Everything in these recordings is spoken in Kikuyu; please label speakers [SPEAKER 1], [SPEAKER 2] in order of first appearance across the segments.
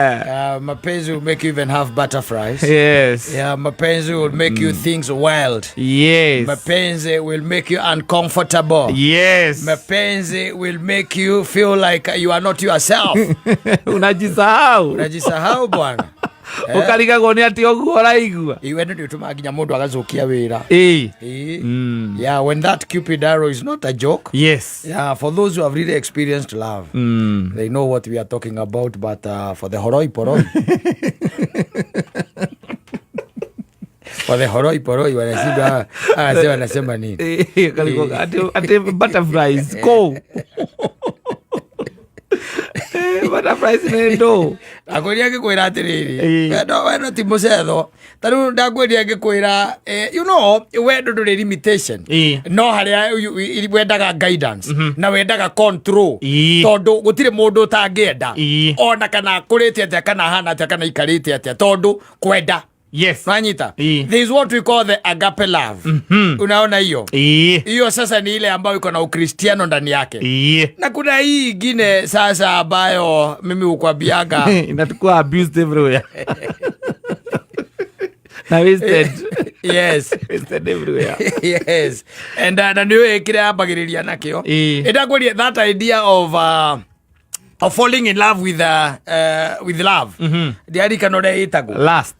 [SPEAKER 1] Mapenzi will make you even have butterflies. Yeah, mapenzi will make you things wild. Mapenzi will make you uncomfortable. Mapenzi will make you feel like you are not yourself.
[SPEAKER 2] Unajisahau.
[SPEAKER 1] Unajisahau, bwana.
[SPEAKER 2] Ũkarigagwo nĩ atĩ ũguo ũraigua.
[SPEAKER 1] Iwe nĩ ũtũmaga nginya mũndũ agathũkia wĩra. Ĩĩ. Yeah, when that Cupid arrow is not a joke. Yeah, for those who have really experienced love, they know what we are talking about. But for the horoi poroi, for the horoi poroi, wanashindwa, ah, sasa wanasema nini?
[SPEAKER 2] Ĩĩ, ũkarigwo atĩ butterflies kũ? Butterflies nĩ ndũ?
[SPEAKER 1] Ndakwĩria ngĩkwĩra atĩrĩrĩ, wendo ti mũcetho. Ta rĩu ndakwĩria ngĩkwĩra, wendo ndũrĩ limitation. No harĩa wendaga guidance na wendaga control, tondũ gũtirĩ mũndũ ũtangĩenda, ona kana akũrĩte atĩa, kana ahana atĩa, kana ikarĩte atĩa, tondũ kwenda, nwanyita? There is what we call the agape love. Unaona hiyo? Hiyo sasa ni ile ambayo iko na Ukristiano ndani yake. Na kuna hii ingine sasa ambayo mimi hukwambiaga
[SPEAKER 2] Inatukua abused everywhere na wasted. Wasted everywhere.
[SPEAKER 1] Yes, and na nä å kä rä ambagä rä ria nakĩo. Ĩndakwaria that idea of falling in love with love, ndiarikana ũrĩa ĩtagwo.
[SPEAKER 2] Last.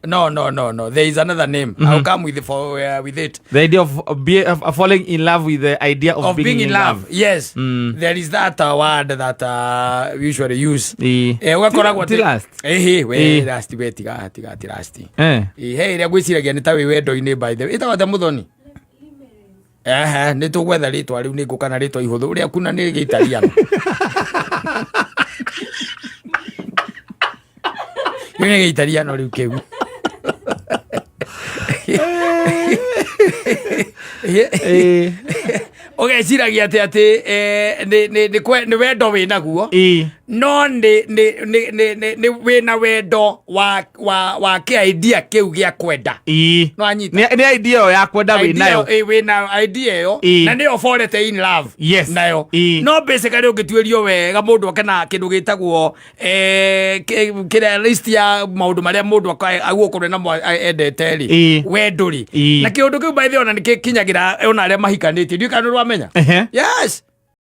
[SPEAKER 1] No. No, there is another name. I'll come with it.
[SPEAKER 2] The idea of falling in love with the idea of,
[SPEAKER 1] Of being in love. Yes. There is that word that we usually use. Ũgakoragwo
[SPEAKER 2] Ti last.
[SPEAKER 1] Ĩhĩ, we last, we tiga tiga ti last. He ĩrĩa ngwĩciragia nĩ ta wĩ wendo-inĩ, by the way. Ĩtagwo atĩa, Mũthoni? Ehe, nĩ tũgwetha rĩtwa rĩu, nĩ ngũka na rĩtwa ihũthũ ũrĩa kuna nĩ gĩitariano. Rĩu nĩ gĩitariano rĩu kĩu. Ũgeciragia atĩ nĩ wendo wĩ naguo, no nĩ wĩna wendo wa kĩ idea kĩu gĩa kwenda. No anyita?
[SPEAKER 2] Nĩ idea ĩyo ya kwenda wĩ nayo.
[SPEAKER 1] Wĩna idea ĩyo na nĩyo fallen in love nayo. No basically ũngĩtuĩrio wega, mũndũ oke na kĩndũ gĩtagwo kĩrĩa, list ya maũndũ marĩa mũndũ agũkorwo namo endete rĩ, wendo rĩ, na kĩũndũ kĩu, by the way, ona nĩ gĩkinyagĩra ona arĩa mahikanĩtie. Ndiũĩ kana nĩ ũramenya. Yes.